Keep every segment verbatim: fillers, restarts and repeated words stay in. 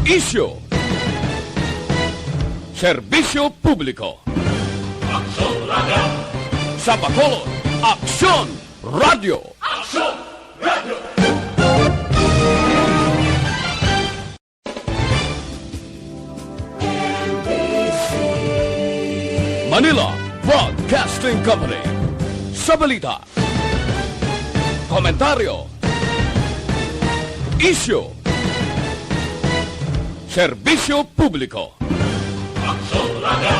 Isyu. Serbisyo publiko. Aksyon Radio. Sa Bacolod, Aksyon Radio. Aksyon Radio. Manila Broadcasting Company. Sa balita, komentaryo, isyu, serbisyo publiko. Aksyon Radio.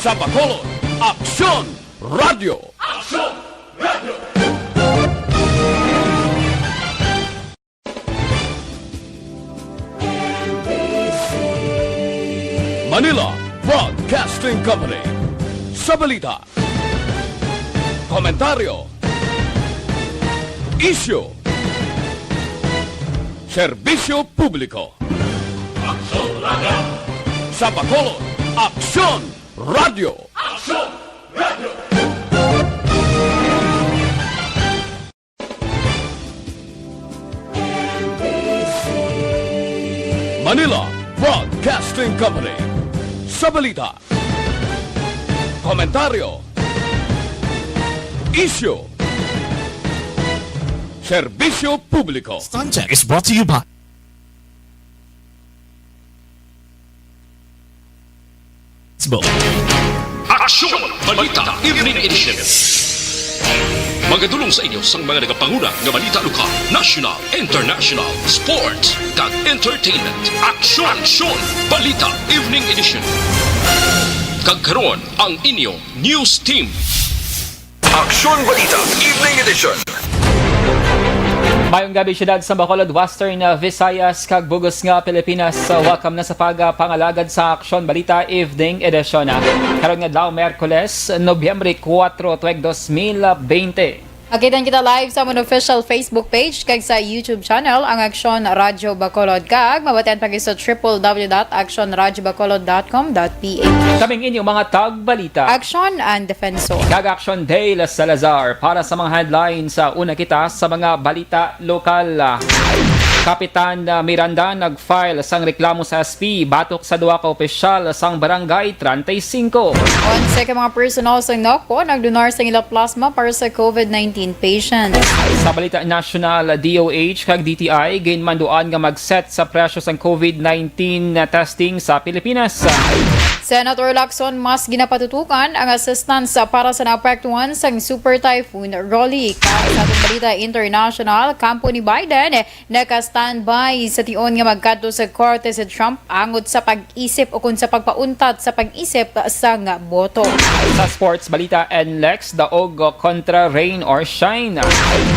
Sa Bacolod, Aksyon Radio. Aksyon Radio. Manila Broadcasting Company. Sa balita, komentaryo, isyu, serbisyo publiko. Aksyon Radio. Sa Bacolod, Aksyon Radio. Aksyon Radio. Manila Broadcasting Company. Sa balita, komentaryo, isyu, serbisyo publiko. Sound check is brought to you by Aksyon Balita Evening Edition. Magadulong sa inyo sang mga nagapanguna nga balita lokal, national, international, sports, kag entertainment. Aksyon, Aksyon Balita Evening Edition. Kag karon, ang inyo news team. Aksyon Balita Evening Edition. Mayong gabi, siyudad sa Bacolod, Western, uh, Visayas, kag bug-os nga Pilipinas. Uh, welcome na sa pagpangalagad sa Aksyon Balita Evening Edition, uh, karon nga adlaw, Miyerkules, Nobyembre kuwatro, tuig dos mil bente. Akitan kita live sa amon official Facebook page kag sa YouTube channel, ang Aksyon Radyo Bacolod, kag mabatian pa gid sa triple W dot aksyon radyo bacolod dot com dot P H. Kaming inyong mga tagbalita. Aksyon and Defensor. Kag Aksyon Dale Salazar para sa mga headlines. Sa una kita sa mga balita lokal. Kapitan, ah, Miranda nag-file sang reklamo sa S P batok sa duha ka opisyal sang Barangay treinta y cinco. Onse ka mga personnel sang NOCO nagdonar sang ila plasma para sa COVID nineteen patients. Sa balita nasyonal, D O H kag D T I ginmanduan nga mag-set sa presyo sang COVID nineteen testing sa Pilipinas. Senator Lacson, mas ginapatutukan ang assistance para sa naapektuhan sang Super Typhoon Rolly. Kag sa atong balita international, kampo ni Biden naka-standby sa tion nga magkadto sa korte si Trump angot sa pag-isip ukon sa pagpauntat sa pag-isip sang boto. Sa sports balita, NLEX, daog kontra rain or shine.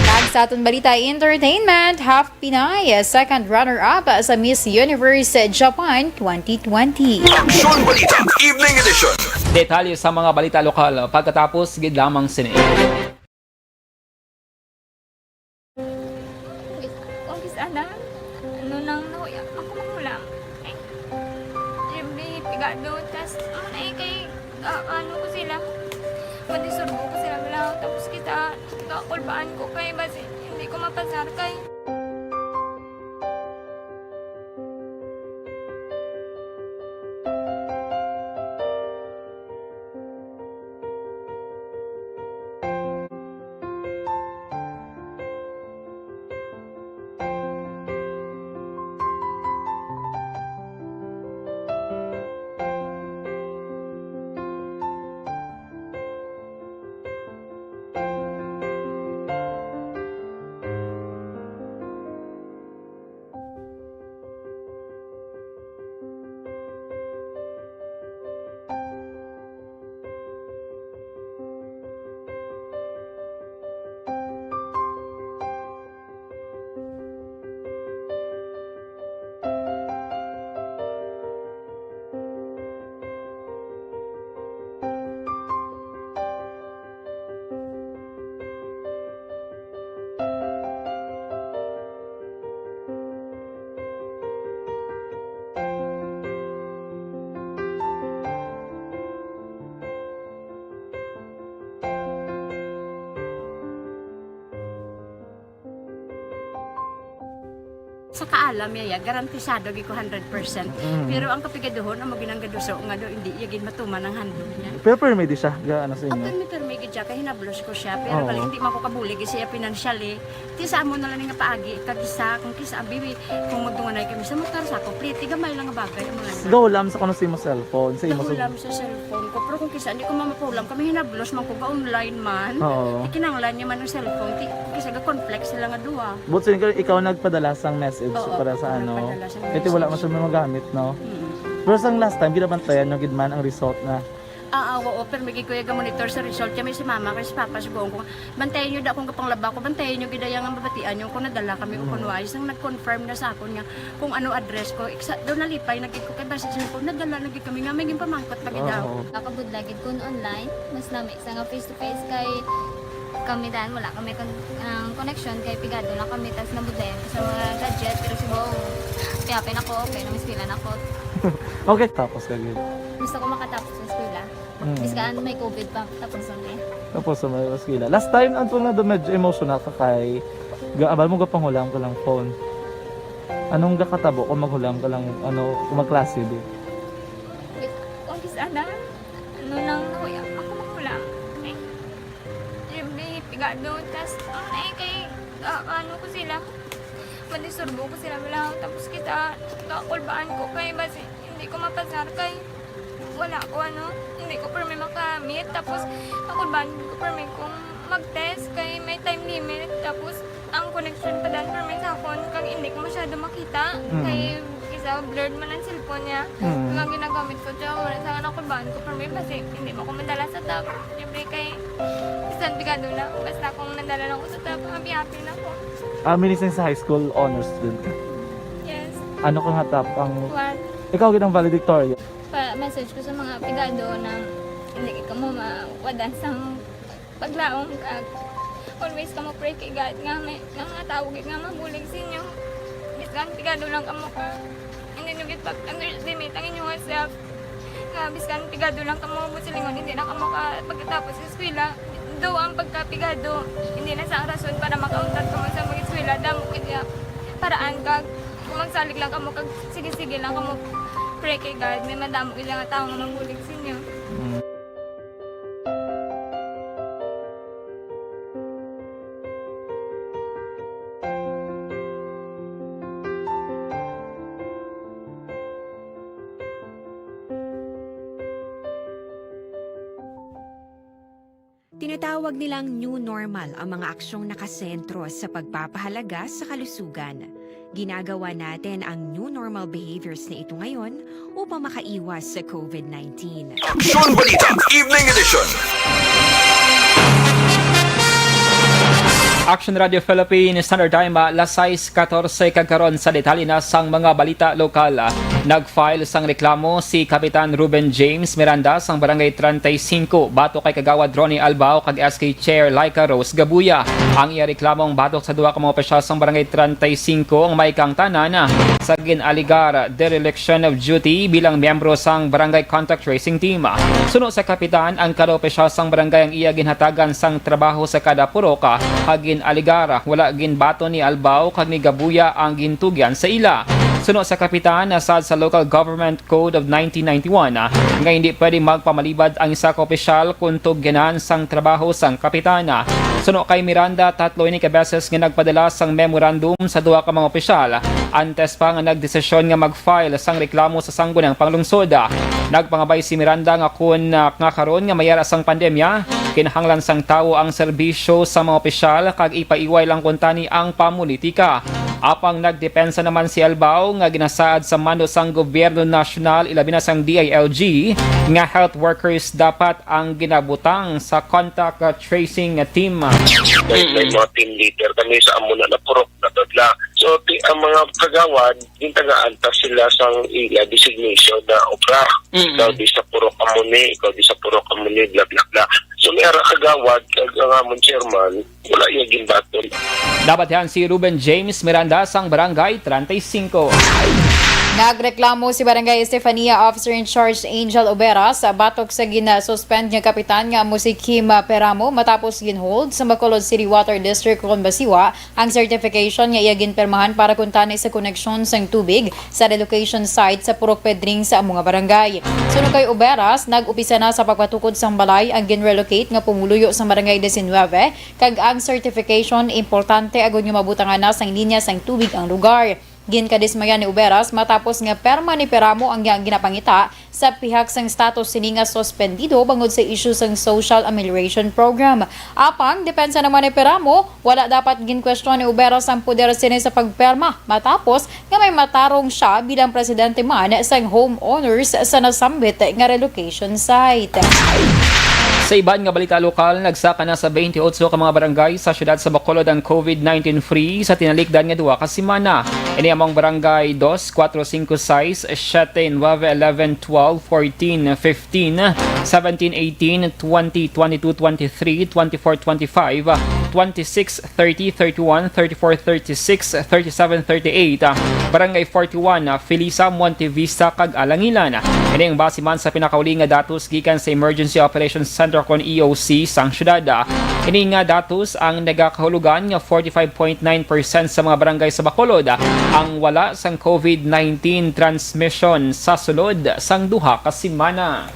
Kag sa aton balita entertainment, half Pinay, second runner-up sa Miss Universe Japan twenty twenty. Aksyon Balita, Evening Edition. Detalye sa mga balita lokal pagkatapos gid lamang sini. Ang kis-, ang kis-, ana, ano nang nahuya, ako magulang. Ay, every pigado, tas, ano na eh, kay, ah, ano ko sila, madisurbo ko sila, wala, tapos kita, kakulbaan ko kay basi, hindi ko mapasar kay Sa kaalam niya, ya, garantisado gid ko hundred percent. Mm. Pero ang kapigaduhon, amo ginang gaduso nga do, hindi iya gid matuman ang handog niya. Pero permi di siya, ga-, ano sa inyo? Permi, permi gid siya, kay hinablos ko siya. Pero Oo. Bali, hindi man ko kabulig siya financially. Ti sa amo na lang nga paagi, kag isa, kung kisa, abi, kung magdunganay kami sa motor, sa complete, gamay lang nga bagay, ang mga Gahulam sa kuno sa imo cellphone, sa imo sa Gahulam sa cellphone ko. Pero kung kisa, hindi ko mamapulam, kami hinablos man ko, ga-online man. Oo. Ti kinahanglan niya man ang cellphone, ti, kisa ga-conflict sila nga duha. But so, ikaw, ikaw nagpadala sang message Oo, para sa ako ano? nagpadala sang Kaya ti wala message. man siya magamit, no? Mm. Pero sang last time, ginabantayan nyo gid man ang result na. Ah, ah, oo, pero may gikuya ga-monitor sa result. Kami si mama, kay si papa, sugoon ko, bantayan nyo da akong gapanglaba ko, bantayan nyo gid ang mabatian nyo kung nadala kami o Mm. kung wala. Isang nag-confirm na sa akon nga kung ano address ko. Iksa, daw nalipay na gid ko, kay basi siya ko, nadala na gid kami nga, may ginpamangkot pa gid daw. Oo. Nakabudlay gid kun online, mas lami sa nga face to face kay kami dan, wala kami kon-, ang connection kay pigado lang kami, tas nabudlayan ko sa mga gadget, pero siguro, piyapin ako, okay, namisbilan ako. Okay, tapos ka gid. Gusto ko makatapos sa eskwela. Mm. Bisan may covid pa, tapos ang eh. Tapos sa may eskwela. Last time, ang tunga do medyo emotional ka kay ga-, abal mo gapanghulam ka lang phone. Anong gakatabo kung maghulam ka lang, ano, kung magklase di? Kung kis-, ano, ano lang, nahuya, ako maghulam. Eh, yung may pigado, tas, ang eh, kay, ah, ano ko sila, madisturbo ko sila, wala, tapos kita, kakulbaan ko kay, basi, hindi ko mapasar kay, wala ko, ano, hindi ko permi makamit, tapos, kakulbaan ko permi kung mag-test kay may time limit, tapos, ang connection pa dan permi sa akon, kag hindi ko masyado makita, Mm. kay, kisa blurred man ang cellphone niya, Mm. nga ginagamit ko, tsaka wala sa kakulbaan ko permi, basi, hindi mo ko madala sa top, siyempre kay, bisan pigado lang, basta kung nadala lang ko sa top, happy-happy na ko. Ah, meaning sa high school, honor student ka? Yes. Ano ka nga top ang One. Ikaw gid ang valedictorian? Pa-message ko sa mga pigado na hindi ka mo mawadan sang paglaom, kag always ka mo pray kay God nga may, nga mga tawo gid nga mabulig sa inyo. Bisan pigado lang kamo ka, hindi nyo gid pag-underestimate ang inyong self. Nga bisan pigado lang kamo, buot silingon, hindi na kamo ka pagkatapos sa eskwela. Daw ang pagkapigado, hindi na sa ang rason para makauntat kamo sa mag-eskwela. Damo gid nga paraan, kag kung magsalig lang kamo, kag sige-sige lang kamo pray kay God, may madamo gid nga tawo nga mabulig sa inyo. Mm. Tinatawag nilang new normal ang mga aksyong nakasentro sa pagpapahalaga sa kalusugan. Ginagawa natin ang new normal behaviors na ito ngayon upang makaiwas sa covid nineteen. Aksyon Balita, Evening Edition. Action Radio Philippines, Standard Time, ah, las sais katorse, kag karon sa detalye na sang mga balita lokal. Ah, nag-file sang reklamo si Kapitan Ruben James Miranda sang Barangay treinta y cinco batok kay Kagawad Ronnie Albao kag S K Chair Laika Rose Gabuya. Ang iya reklamong batok sa duha ka mga opisyal sang Barangay treinta y cinco nga may kaangtanan sa gin-alegar dereliction of duty bilang miyembro sang Barangay Contact Tracing Team. Suno sa kapitan, ang kada opisyal sang barangay ang iya ginhatagan sang trabaho sa kada purok, kag gin-alegar wala ginbaton ni Albao kag ni Gabuya ang gintugyan sa ila. Suno sa kapitan, nasad sa Local Government Code of nineteen ninety-one, ah, nga hindi pwede magpamalibad ang isa ka opisyal kon tugyanan sang trabaho sang kapitan. Suno kay Miranda, tatlo ini ka beses nga nagpadala sang memorandum sa duha ka mga opisyal antes pa nga nagdesisyon nga mag-file sang reklamo sa Sangguniang Panglungsod. Nagpangabay si Miranda nga kun, ah, nga karon nga may ara sang pandemya, kinahanglan sang tawo ang serbisyo sa mga opisyal kag ipaiway lang kuntani ang pamulitika. Apang nagdepensa naman si Albao nga ginasaad sa mando sang gobyerno nasyonal, ilabi na sang D I L G, nga health workers dapat ang ginabutang sa contact tracing team. May, may Mm. mga team leader kami sa amo na, na purok na tadla. So, ti-, ang mga kagawad, gintagaan ta sila sang ila designation na obra. Mm. Ikaw di sa purok amo ni, ikaw di sa purok amo ni, bla, bla, bla. So, may ara kagawad, kag ang amon chairman, wala iya ginbaton. Nabatian si Ruben James Miranda sang Barangay treinta y cinco. Nagreklamo si Barangay Estefania Officer in Charge Angel Oberas batok sa ginasuspend nga kapitan nga amo si Kim Peramo matapos ginhold sa Bacolod City Water District kon basiwa ang certification nga iya ginpirmahan para kuntani sa koneksyon sang tubig sa relocation site sa Purok Pedring sa amo nga barangay. Suno kay Oberas, nag-upisa na sa pagpatukod sang balay ang ginrelocate nga pumuluyo sang Barangay diecinueve, kag ang certification importante agod nga mabutangan na sang linya sang tubig ang lugar. Ginkadismayan ni Uberas matapos nga perma ni Peramo ang iyang ginapangita sa pihak sang status sini nga suspendido bangod sa isyu sang Social Amelioration Program. Apang depensa naman ni Peramo, wala dapat ginkwestiyon ni Uberas ang poder sini sa pagperma matapos nga may matarong siya bilang presidente man sang homeowners sa nasambit nga relocation site. Sa iban nga balita lokal, nagsaka na sa twenty-eight ka mga barangay sa siyudad sa Bacolod ang COVID nineteen free sa tinalikdan nga duha ka semana. Ini amo ang barangay dos, kuwatro, singko, sais, siyete, nuebe, eleven, twelve, fourteen, fifteen, seventeen, eighteen, twenty, twenty-two, twenty-three, twenty-four, twenty-five, twenty-six, thirty, thirty-one, thirty-four, thirty-six, thirty-seven, thirty-eight, ah, Barangay forty-one, ah, Felisa, Monte Vista, kag Alangilan. Ini ang base man sa pinakauli nga datos gikan sa Emergency Operations Center kon E O C sang syudad. Ini nga datos ang nagakahulugan nga forty-five point nine percent sa mga barangay sa Bacolod ang wala sang COVID nineteen transmission sa sulod sang duha ka semana.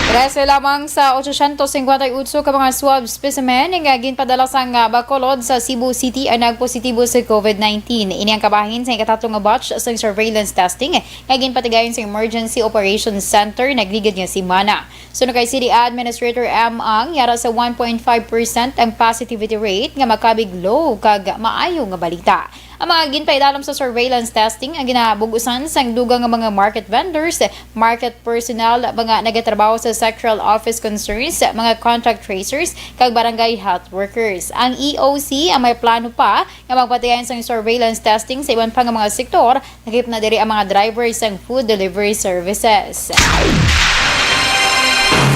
Trese lamang sa otsosyentos singkwenta y otso ka mga swab specimen nga ginpadala sang, ah, Bacolod sa Cebu City ang nagpositibo sa COVID nineteen. Ini ang kabahin sa ikatatlo nga batch sang surveillance testing nga ginpatigayon sa Emergency Operations Center nagligad nga semana. Suno kay City Administrator M Ang, yara sa one point five percent ang positivity rate nga makabig low kag maayo nga balita. Ang mga ginpaidalom sa surveillance testing ang ginabug-usan sang dugang nga mga market vendors, market personnel, mga nagatrabaho sa sectoral office concerns, mga contact tracers, kag barangay health workers. Ang E O C ang may plano pa nga magpatigayon sang surveillance testing sa iban pa nga mga sektor, lakip na diri ang mga driver sang food delivery services.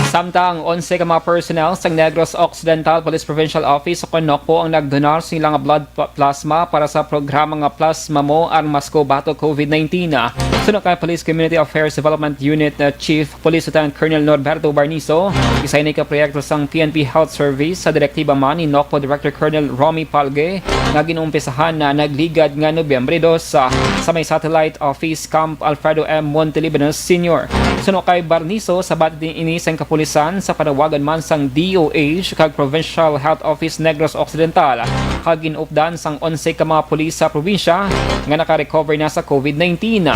Samtang onse ka mga personnel sang Negros Occidental Police Provincial Office o kon NOCPO ang nagdonar sa ilang blood pa-, plasma para sa programa nga Plasma Mo Armas Ko Batok COVID nineteen. Suno kay Police Community Affairs Development Unit, uh, Chief Police Lieutenant Colonel Norberto Barnizo, isa ini ka proyekto sang P N P Health Service sa direktiba man ni NOCPO Director Colonel Romy Palge nga ginumpisahan na nagligad nga Nobyembre dos, ah, sa may Satellite Office Camp Alfredo M. Montelibanos Senior. Suno kay Barnizo, sabat din ini sang kapulisan sa panawagan man sang D O H kag Provincial Health Office Negros Occidental, kag ginupdan sang onse ka mga pulis sa probinsya nga naka-recover na sa COVID nineteen.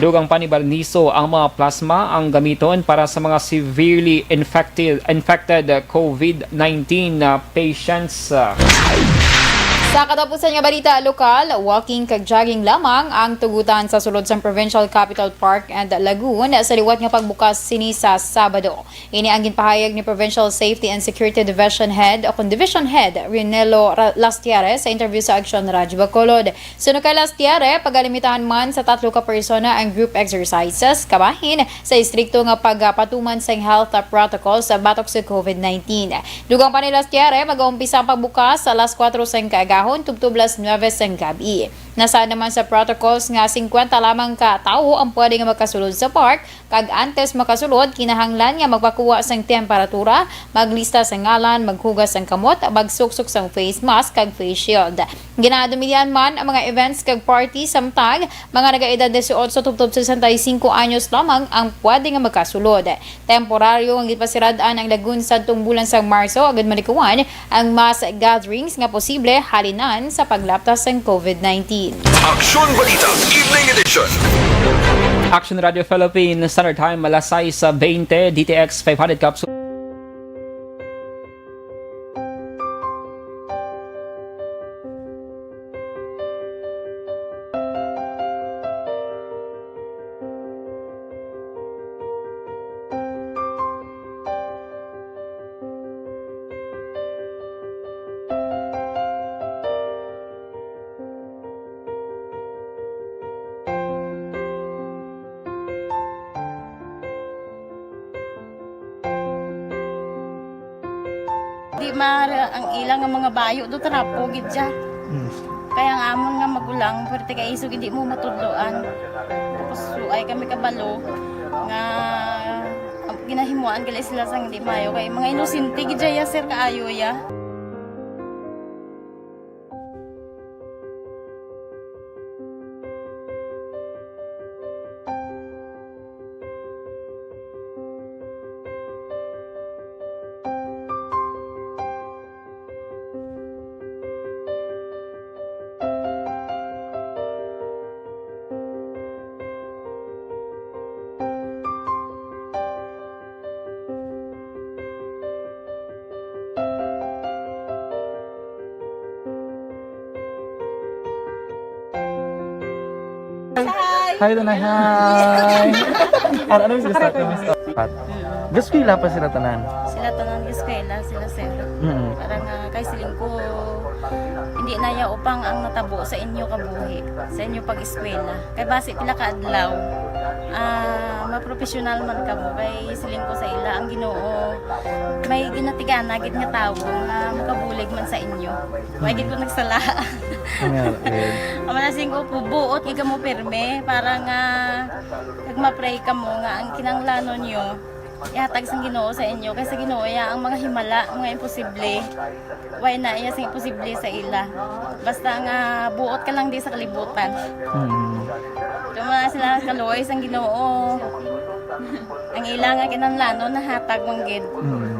Dugang pa ni Barnizo, ang mga plasma ang gamiton para sa mga severely infected, infected COVID nineteen na patients. Sa katapusan nga balita lokal, walking kag jogging lamang ang tugutan sa sulod sang Provincial Capital Park and Lagoon sa liwat nga pagbukas sini sa Sabado. Ini ang ginpahayag ni Provincial Safety and Security Division Head o kon Division Head Rinelo Ra-, Lastiere sa interview sa Aksyon Radyo Bacolod. Suno kay Lastiere, pagalimitahan man sa tatlo ka persona ang group exercises, kabahin sa istrikto nga pagpatuman sang health protocols batok sa COVID nineteen. Dugang pa ni Lastiere, mag-uumpisa ang pagbukas sa alas kuwatro sang kaagahon tubtob alas nuebe sang gab-i. Nasaad naman sa protocols nga singkwenta lamang ka tawo ang pwede nga makasulod sa park, kag antes makasulod, kinahanglan nga magpakuha sang temperatura, maglista sa ngalan, maghugas sang kamot, magsuksok sang face mask kag face shield. Ginaadumilian man ang mga events kag party samtang mga nagaedad dieciocho tubtob sesenta y cinco anyos lamang ang pwede nga makasulod. Temporaryo nga ginpasirad-an ang lagoon sadtong bulan sang Marso agud malikawan ang mass gatherings nga posible halinan sa paglaptas sang COVID nineteen. Aksyon Balita, Evening Edition. Action Radio Philippines, Standard Time, alas sais bente, D T X five hundred capsule. Di maara ang ila nga mga bayo do, trapo gid siya. Mm. Kaya ang amon nga magulang, pwerte kay isog hindi mo matudloan. Tapos, so, ay kami kabalo nga ginahimuan gali sila sang hindi maayo. Kay mga inosente gid ya, sir, kaayo ya. Hi! Hi, Tanay. Hi! Ano, ano yung gusto? Pat. Gaskwela pa sila tanan. Sila tanan gaskwela, sila sir. Mm. Parang, ah, kay siling ko, hindi na ya upang ang natabo sa inyo kabuhi, sa inyo pag-eskwela. Kay basi pila ka adlaw, ah, mapropesyonal man kamo. Kay siling ko sa ila, ang Ginoo, may ginatigana gid nga tawo nga makabulig man sa inyo. Wa gid ko nagsala. Amen. Ang mga siling ko, buot gid kamo pirme para nga kag ma-pray kamo nga ang kinahanglanon nyo ihatag sang Ginoo sa inyo, kay sa Ginoo iya ang mga himala, mga imposible. Way na iya sing imposible sa ila. Basta nga buot ka lang di sa kalibutan. Mm. Kamo na sila kaluoy sang Ginoo. Ang ila nga kinahanglanon nahatag man gid. Mm.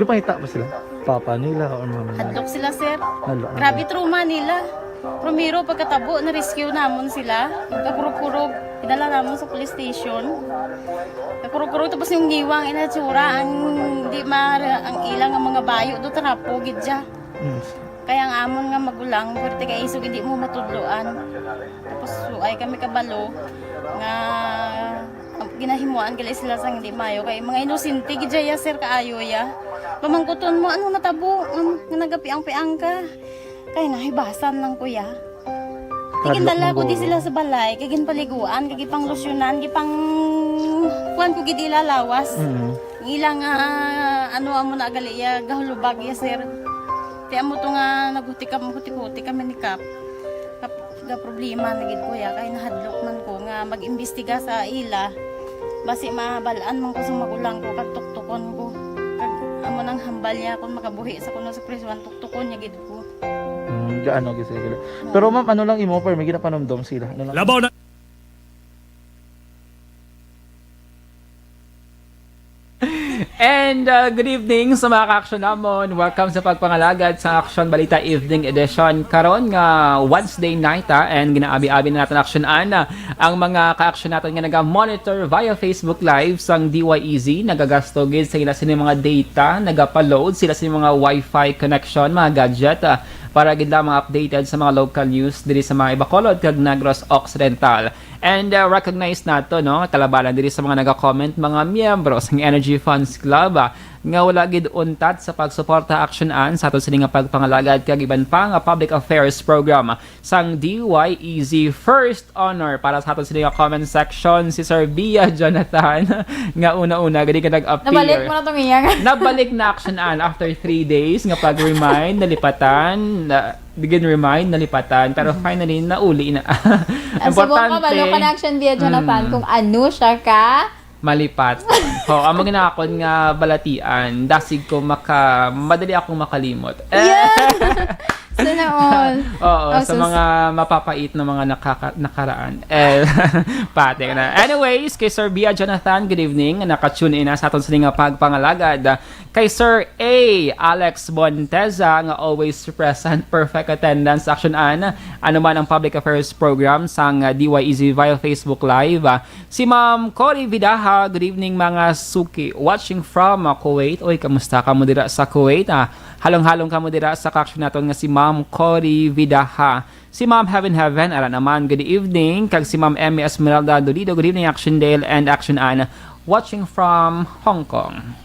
Nagpangita ba sila? Papa nila or mama nila? Hadlok sila, sir. Hadlok. Grabe trauma nila. Primero, pagkatabo, na-rescue namon sila. Kakurog-kurog, idala namon sa police station. Kakurog-kurog, tapos yung ngiwang inatsura, ang di ma-, ang ilang ang mga bayo do, trapo gid siya. Mm. Kaya ang amon nga magulang, pwerte kay isog hindi mo matudloan. Tapos, so, ay kami kabalo nga ginahimuan gali sila sang hindi maayo. Kay mga inosente gid siya, sir, kaayo ya. Pamangkuton mo, ano natabo? Um, nga nagapiang-piang ka. Kay nahibasan lang ko ya. Kay Hadlok gindala ko di manggulo. Sila sa balay, kay ginpaliguan, kay gipanglusyonan, gipang kuan ko gid ila lawas. Mm. Ang ila nga, ah, ano amo na gali ya, gahulubag ya, sir. Ti amo to nga naghuti kam-, huti-huti kami ni Kap. Kap, ga problema na gid ko ya, kay nahadlok man ko nga mag-imbestiga sa ila. Basi mabal-an man ko sa magulang ko, kag tuktukon ko. Kag amo nang hambal niya kung makabuhi sa kuno sa prisuan, tuktukon niya gid ko. Mm, gaano gid sila? Pero ma'am, ano lang imo, pero may ginapanumdom sila. Ano lang? Labaw na. And, uh, good evening sa mga ka-aksyon namon. Welcome sa pagpangalagad sa Aksyon Balita Evening Edition. Karon nga Wednesday night, ah, and ginaabi-abi na naton aksyonan, ah, ang mga ka-aksyon naton nga naga-monitor via Facebook Live sang D Y E Z. Nagagasto gid sa ila sini mga data, nagapa-load sila sa mga wifi connection, mga gadget, ah, para gid lamang updated sa mga local news diri sa mga Bacolod kag Negros Occidental. And, uh, recognize nato, no, kalabanan diri sa mga naga-comment, mga miyembro sang Energy Fans Club, ah, nga wala gid untat sa pagsuporta aksyonan sa aton sini nga pagpangalagad kag iban pa nga public affairs program sang D Y E Z. First honor para sa aton sini nga comment section, si Sir Bia Jonathan, nga una-una gani ka nag-appear. Nabalik mo na tong iyang. Nabalik na aksyonan after three days nga pag-remind, nalipatan, na, begin remind, nalipatan, pero finally, nauli na. Ang subo ko, importante, balo ka na, Action Via Jonathan, mm, kung ano siya ka malipat. Ho, amo ginakon nga balatian, dasig ko maka-, madali akong makalimot. Eh. Yeah! Sana all. Oo, oh, sa sus- mga mapapait na mga nakaka-, nakaraan. Eh, pati na. Anyways, kay Sir Bia Jonathan, good evening. Naka-tune in na sa aton sini nga pagpangalagad. Kay Sir A Alex Bonteza, nga always present, perfect attendance, action an, ano man ang public affairs program sang, ah, D Y E Z via Facebook Live. Ah, si Ma'am Cory Vidaha, good evening, mga suki. Watching from, ah, Kuwait. Oy, kamusta kamo dira sa Kuwait? Ah, halong-halong kamo dira sa ka-action naton nga si Ma'am Cory Vidaha. Si Ma'am Heaven Heaven, ara naman, good evening. Kag si Ma'am Emmy Esmeralda Dolido, good evening, Action Dale and Action Ann, watching from Hong Kong.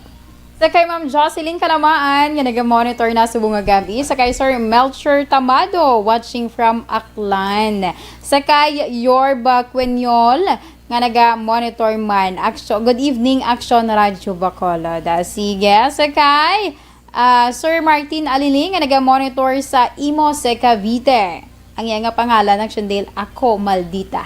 Sa kay Ma'am Jocelyn Kalamaan, nga naga-monitor na subong nga gabi. Sa kay Sir Melchor Tamado, watching from Aklan. Sa kay Yorba Queñol, nga naga-monitor man. Action, good evening, Action Radyo Bacolod. Ah, sige, sa kay, ah, Sir Martin Aliling, nga naga-monitor sa Imus, sa Cavite. Ang iya nga pangalan, Action Dale, ako, Maldita.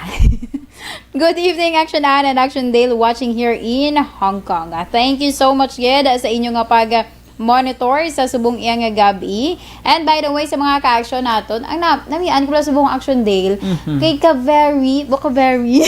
Good evening, Action Ann and Action Dale, watching here in Hong Kong. Ah, thank you so much, gid, sa inyo nga pag-monitor sa subong iya nga gab-i. And by the way, sa mga ka-action naton, ang na namian ko lang subong Action Dale, Mhm. kay ka very, ba ka very?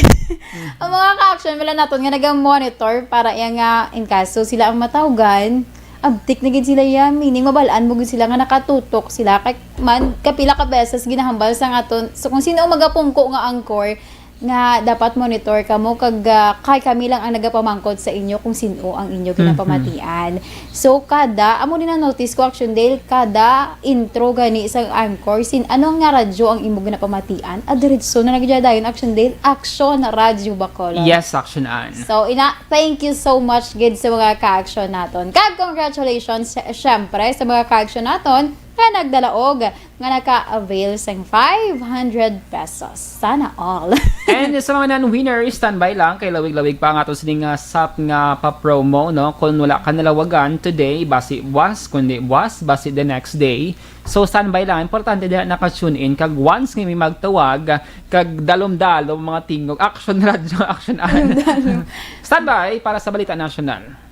Ang mga ka-action, wala naton nga naga-monitor para iya nga in kaso sila ang matawgan. Abtik na gid sila iya, meaning mabal-an mo gid sila nga nakatutok sila. Kay man, kapila ka beses ginahambal sa aton. So, kung sino ang magapungko nga anchor, nga dapat monitor kamo kag, ah, kay kami lang ang nagapamangkot sa inyo kung sino ang inyo Mhm. ginapamatian. So, kada, amo din ang notice ko, Action Dale, kada intro gani sa anchor, sin ano nga radyo ang imo ginapamatian? Ah, diretso na nagdadayon, Action Dale, Action Radyo Bacolod. Yes, Action Ann. So, ina, thank you so much gid sa mga ka-action naton. Kag congratulations, sy- syempre, sa mga ka-action naton nga nagdalaog, nga naka-avail sang five hundred pesos. Sana all. And sa mga non-winner, standby lang kay lawig-lawig pa ang ato sining, ah, sap nga pa-promo, no? Kung wala ka nalawagan today, basi buwas, kundi buwas, basi the next day. So, standby lang. Importante diha naka-tune in. Kag once nga may magtawag, kag dalom-dalom mga tingog, Action Radyo, Action Ann. Dalom-dalom. Standby para sa Balita Nasyonal.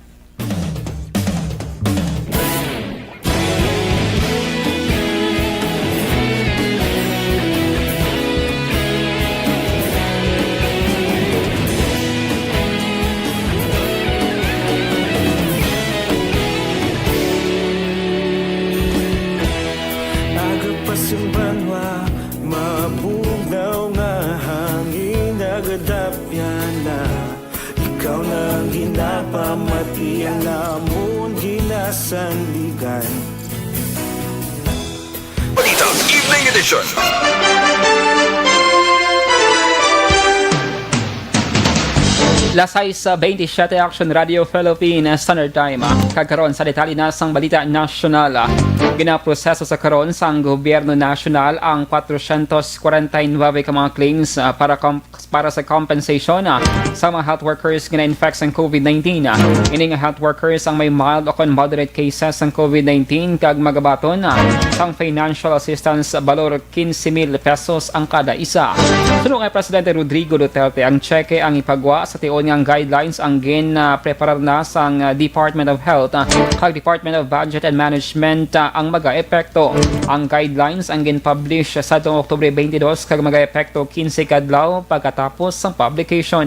Aga pa sing banwa, mabugnaw nga hangin, nagadapyan na. Ikaw na ang ginapamati, ang amon ginasandigan. Balita Evening Edition. Las sais, ah, veintisiete, Action Radio Philippine Standard Time, ah. Kag karon sa detalye na sang balita nasyonal, ah. Ginaproseso sa karon sang gobyerno nasyonal ang kwatrocientos kwarenta y nuebe ka mga claims, ah, para kom-, para sa compensation, ah, sa mga health workers nga na-infect sang COVID nineteen, ah. Ini nga health workers ang may mild o kon moderate cases sang COVID nineteen kag magabaton, ah, sang financial assistance balor quince mil pesos ang kada isa. Suno kay Presidente Rodrigo Duterte, ang tseke ang ipagwa sa tion nga ang guidelines ang gin, ah, preparar na sang, ah, Department of Health, ah, kag Department of Budget and Management, ah, ang maga-epekto. Ang guidelines ang gin-publish sa atong Oktubre twenty-two kag maga-epekto quince ka adlaw pagkatapos sang publication.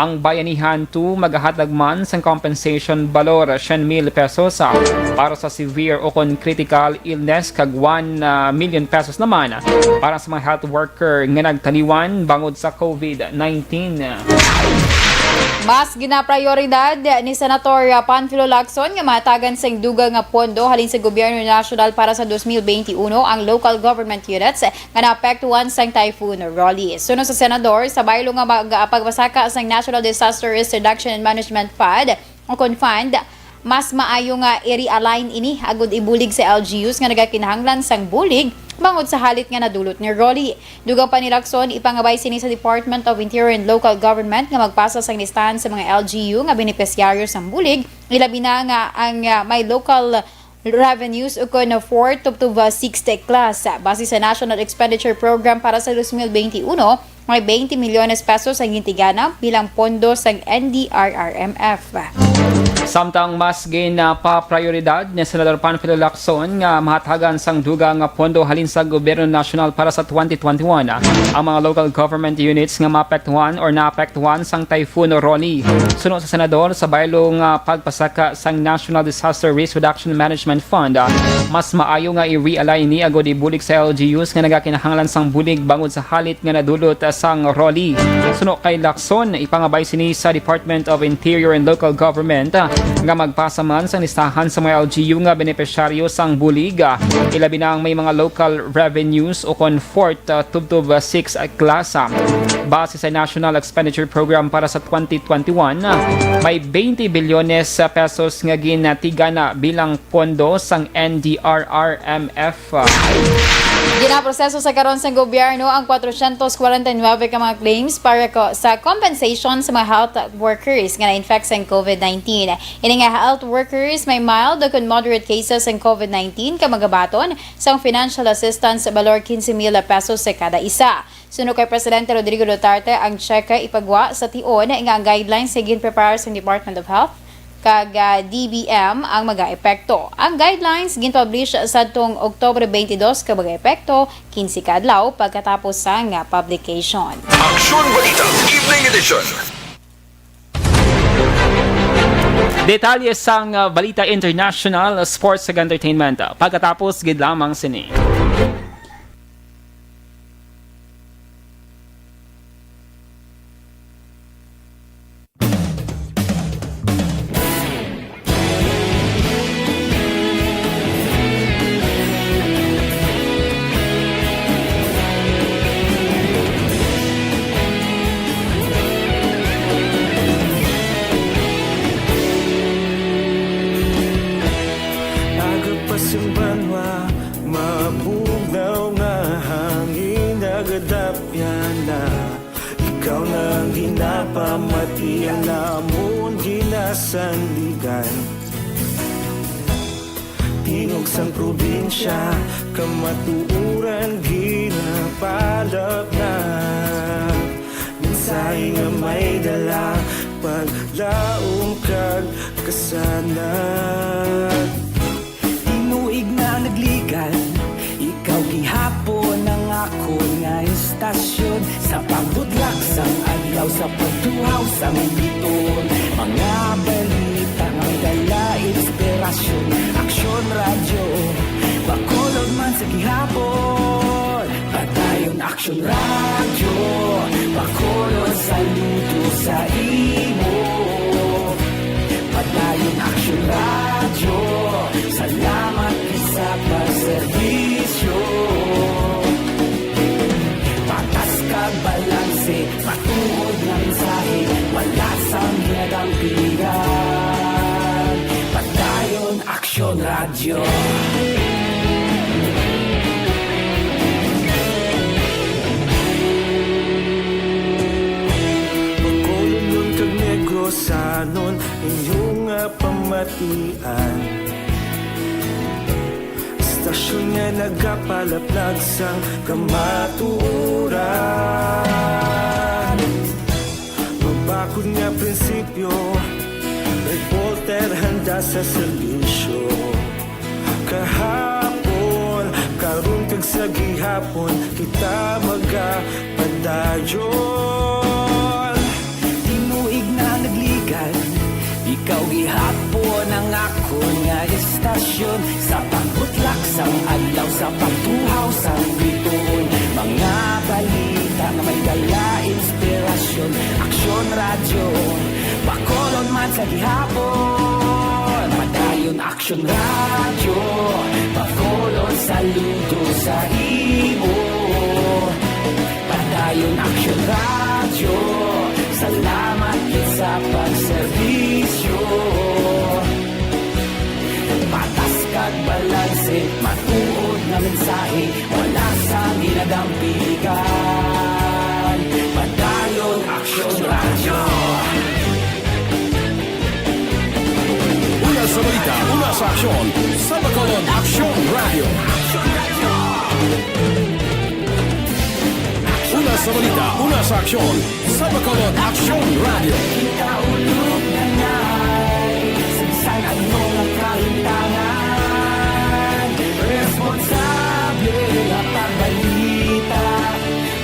Ang Bayanihan two magahatag man sang compensation balor syen mil pesos, ah, para sa severe o kon critical illness kag one, ah, million pesos naman para sa mga health worker nga nagtaliwan bangod sa COVID nineteen. Mas ginaprioridad ni Senator Panfilo Lacson nga mahatagan sang dugang nga pondo halin sa gobyerno nasyonal para sa dos mil benti uno ang local government units nga naapektuhan sang Typhoon Rolly. Suno sa senador, sa baylo nga mag-, pagpasaka sang National Disaster Risk Reduction and Management Fund, o kon fund, mas maayo nga i-realign ini agud ibulig sa L G Us nga nagakinahanglan sang bulig bangod sa halit nga nadulot ni Rolly. Dugang pa ni Lacson, ipangabay sini sa Department of Interior and Local Government nga magpasa sang listahan sa mga L G U nga benepisyaryo sang bulig, ilabi na nga ang, ah, may local revenues ukon fourth tubtob sixth class. Base sa National Expenditure Program para sa dos mil benti uno, may twenty milyones pesos ang gintigana bilang pondo sang N D R R M F. Samtang mas ginapaprioridad ni Senador Panfilo Lacson nga mahatagan sang dugang nga pondo halin sa gobyerno nasyonal para sa twenty twenty-one ang mga local government units nga maapektuhan or naapektuhan sang Typhoon Rolly. Suno sa senador, sa baylo nga pagpasaka sang National Disaster Risk Reduction Management Fund, ah, mas maayo nga i-realign ni agud ibulig sa L G Us nga nagakinahanglan sang bulig bangod sa halit nga nadulot, ah, sang Rolly. Suno kay Lacson, ipangabay sini sa Department of Interior and Local Government, ah, nga magpasa man sang listahan sa mga L G U nga benepisyaryo sang bulig, ah, ilabi na ang may mga local revenues o kon fourth, ah, tubtob, ah, sixth class, ah. Base sa National Expenditure Program para sa twenty twenty-one, may twenty bilyones pesos nga ginatigana bilang pondo sang N D R R M F. Ginaproseso sa karon sang gobyerno ang kwatrocientos kwarenta y nuebe ka mga claims para ko sa compensation sa mga health workers nga na-infect sang covid nineteen. Ini nga health workers may mild o kon moderate cases sang covid nineteen ka magabaton sang financial assistance sa balor quince mil pesos sa kada isa. Suno kay Presidente Rodrigo Duterte, ang tseke ipagwa sa tion nga ang guidelines nga ginprepare sang Department of Health kag, ah, D B M ang magaepekto. Ang guidelines ginpublish sadtong Oktubre twenty-two kag magaepekto quince ka adlaw pagkatapos sang, ah, publication. Aksyon Balita, Evening Edition. Detalye sang, ah, balita international, sports, kag entertainment, ah, pagkatapos gid lamang sini. Aga pa sing banwa, mabugnaw nga hangin, nagadapyan na. Ikaw na ang ginapamati, ang amon ginasandigan. Tingog sang probinsya, kamatuoran ginapalapnap. Mensahe nga may dala, paglaom kag kasanag. Tinuig na nagligan, ikaw gihapon ang akon nga istasyon. Sa pagbutlak sang adlaw, sa pagtuhaw sang biton, mga balita nga may dala inspirasyon. Aksyon Radyo, Bacolod man sa gihapon. Padayon Aksyon Radyo, Bacolod, saludo sa imo. Padayon Aksyon Radyo, salamat gid sa pagserbisyo. Patas kag balanse, matuod nga mensahe, wala sang ginadampigan. Padayon Aksyon Radyo. Bacolodnon kag Negrosanon, inyo nga pamatian. Istasyon nga nagapalaplag sang kamatuoran. Mabakod nga prinsipyo, reporter handa sa serbisyo. Kahapon, karon kag sa gihapon, kita magapadayon. Tinuig na nagligan, ikaw gihapon ang akon nga istasyon. Sa pagbutlak sang adlaw, sa pagtuhaw sang bituon, mga balita nga may dala inspirasyon. Aksyon Radyo, Bacolod man sa gihapon. Padayon Aksyon Radyo, Bacolod, saludo sa imo. Padayon Aksyon Radyo, salamat gid sa pagserbisyo. Patas kag balanse, matuod nga mensahe, wala sang ginadampigan. Padayon Aksyon Radyo. Una sa balita, una sa aksyon, sa Bacolod Aksyon Radyo. Una sa balita, una sa aksyon, sa Bacolod Aksyon Radyo. Kita ulog na ngay, sa bisan ano nga kahimtangan, responsable nga pagbalita.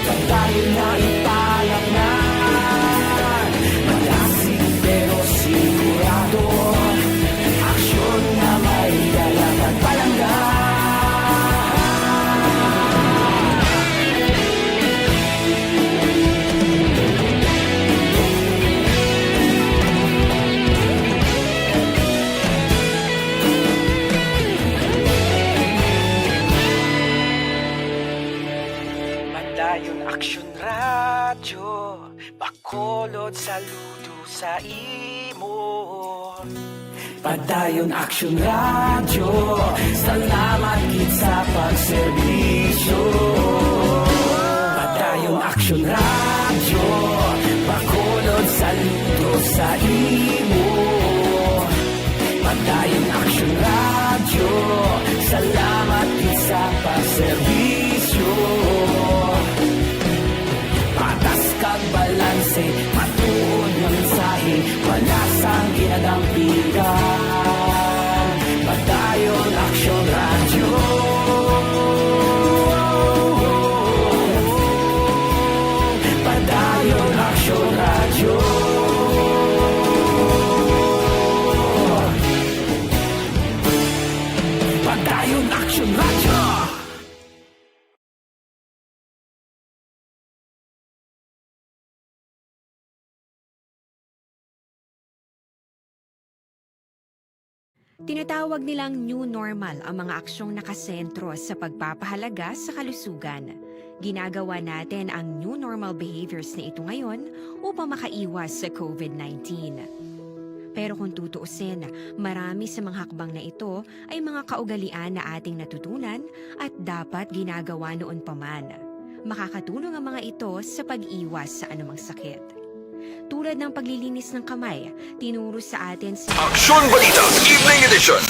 Padayon na ipalapnan, malasig pero sigurado, aksyon nga may dala kag palangga. Padayon Aksyon Radyo, Bacolod, saludo sa imo. Padayon Aksyon Radyo, salamat gid sa pagserbisyo. Padayon Aksyon Radyo, Bacolod, saludo sa imo. Padayon Aksyon Radyo, salamat gid sa pagserbisyo. Patas kag balanse, matuod nga mensahe, wala sang ginadampigan. Padayon Aksyon Radyo. Padayon Aksyon Radyo. Padayon Aksyon Radyo. Tinatawag nilang new normal ang mga aksyong nakasentro sa pagpapahalaga sa kalusugan. Ginagawa natin ang new normal behaviors na ito ngayon upang makaiwas sa covid nineteen. Pero kung tutuusin, marami sa mga hakbang na ito ay mga kaugalian na ating natutunan at dapat ginagawa noon pa man. Makakatulong ang mga ito sa pag-iwas sa anumang sakit. Tulad ng paglilinis ng kamay, tinuro sa atin si Aksyon Balita, Evening Edition.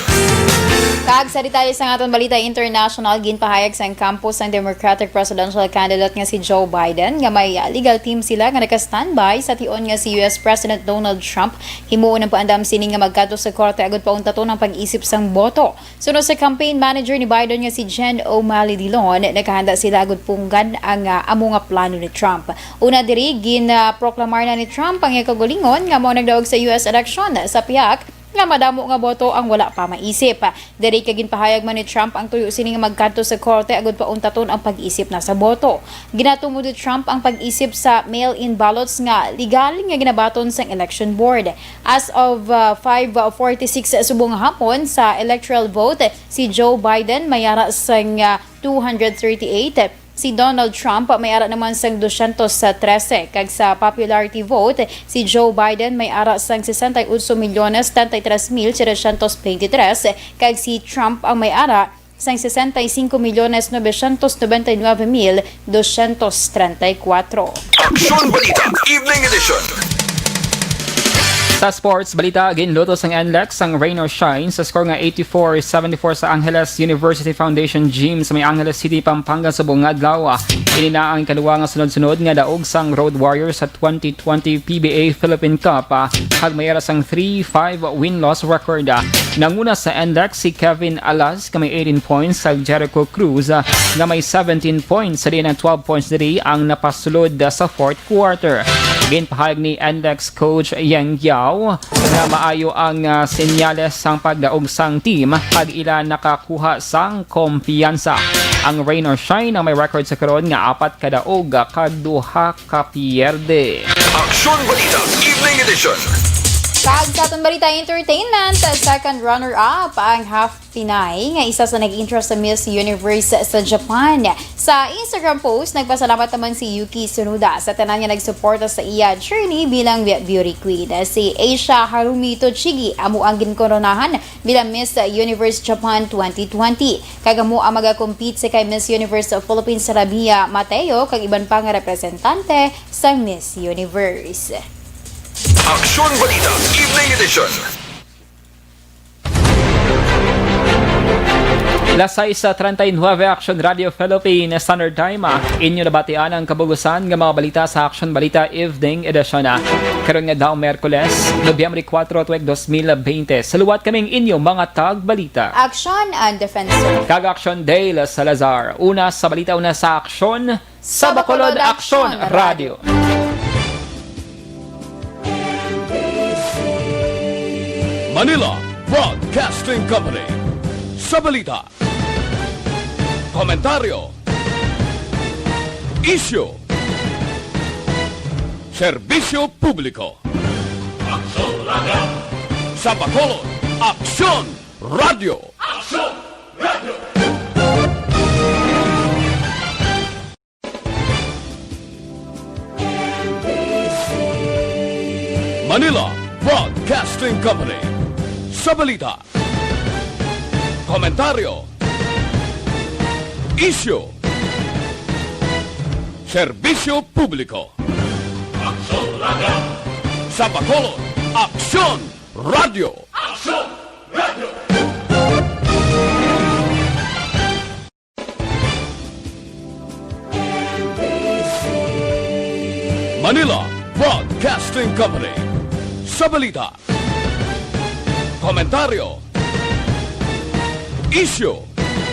Kag sa detalye sang aton balita international, ginpahayag sang kampo sang Democratic presidential candidate nga si Joe Biden nga may, ah, legal team sila nga naka-standby sa tion nga si U S President Donald Trump himuon ang paandam sini nga magkadto sa korte agud pauntaton ang pag-isip sang boto. Suno sa campaign manager ni Biden nga si Jen O'Malley Dillon, nakahanda sila agud punggan ang, ah, amo nga plano ni Trump. Una diri, ginproklamar na ni Trump ang iya kaugalingon nga mao nagdaog sa U S election sa pihak nga madamo nga boto ang wala pa maisip. Diri ka ginpahayag man ni Trump ang tuyo sini nga magkadto sa korte agud pauntaton ang pag-isip na sa boto. Ginatumod ni Trump ang pag-isip sa mail-in ballots nga legal nga ginabaton sang election board. As of, uh, five forty-six subong nga hapon sa electoral vote, si Joe Biden may ara sang, uh, two hundred thirty-eight, si Donald Trump may ara naman sang dosyentos trese, kag sa popularity vote, si Joe Biden may ara sang sesenta y ocho milyones setenta y tres mil setecientos veintitrés, kag si Trump ang may ara sang sesenta y cinco milyones novecientos noventa y nueve mil doscientos treinta y cuatro. Aksyon Balita, Evening Edition. Sa sports balita, ginluto sang N L E X ang Rain or Shine sa score nga eighty-four seventy-four sa Angeles University Foundation Gym sa may Angeles City, Pampanga, subong nga adlaw. Ini na ang ikaduha nga sunod-sunod nga daog sang Road Warriors sa twenty twenty P B A Philippine Cup, ah, kag may ara sang three five win-loss record. Ah, nanguna sa N L E X si Kevin Alas nga may eighteen points, kag Jericho Cruz, ah, nga may seventeen points. Sa diin ang twelve points diri ang napasulod, ah, sa fourth quarter. Ginpahayag ni N L E X coach Yang Yao nga maayo ang, ah, senyales sang pagdaog sang team kag ila nakakuha sang kumpiyansa. Ang Rain or Shine ang may record sa karon nga apat ka daog kag duha ka pierde. Aksyon Balita, Evening Edition. Kag sa aton balita entertainment, second runner-up ang half Pinay nga isa sa nag-intro sa Miss Universe sa Japan. Sa Instagram post, nagpasalamat naman si Yuki Tsunoda sa tanan nga nagsuporta sa iya journey bilang be-, beauty queen. Si Asia Harumi Tochigi amo ang ginkoronahan bilang Miss Universe Japan twenty twenty, kag amo ang magakompete sa kay Miss Universe Philippines Rabia Mateo kag iban pa nga representante sa Miss Universe. Aksyon Balita, Evening Edition. Las sais treinta y nueve, Action Radio Philippine Standard Time. Inyo nabatian ang kabug-usan nga mga balita sa Action Balita Evening Edition. Karon nga daw Miyerkules, Nobyembre kuwatro, tuig dos mil bente. Sa liwat kaming inyo mga tagbalita. Action and Defensor. Kag Action Dale Salazar. Una sa balita, una sa aksyon. Sa Bacolod Aksyon Radio. Manila Broadcasting Company. Sa balita, komentaryo, isyu, serbisyo publiko. Aksyon Radio. Sa Bacolod, Aksyon Radio. Aksyon Radio. Manila Broadcasting Company. Sa balita, komentaryo, isyu, serbisyo publiko. Aksyon Radio. Sa Bacolod, Aksyon Radio. Aksyon Radio. Manila Broadcasting Company. Sa balita, komentaryo, isyu,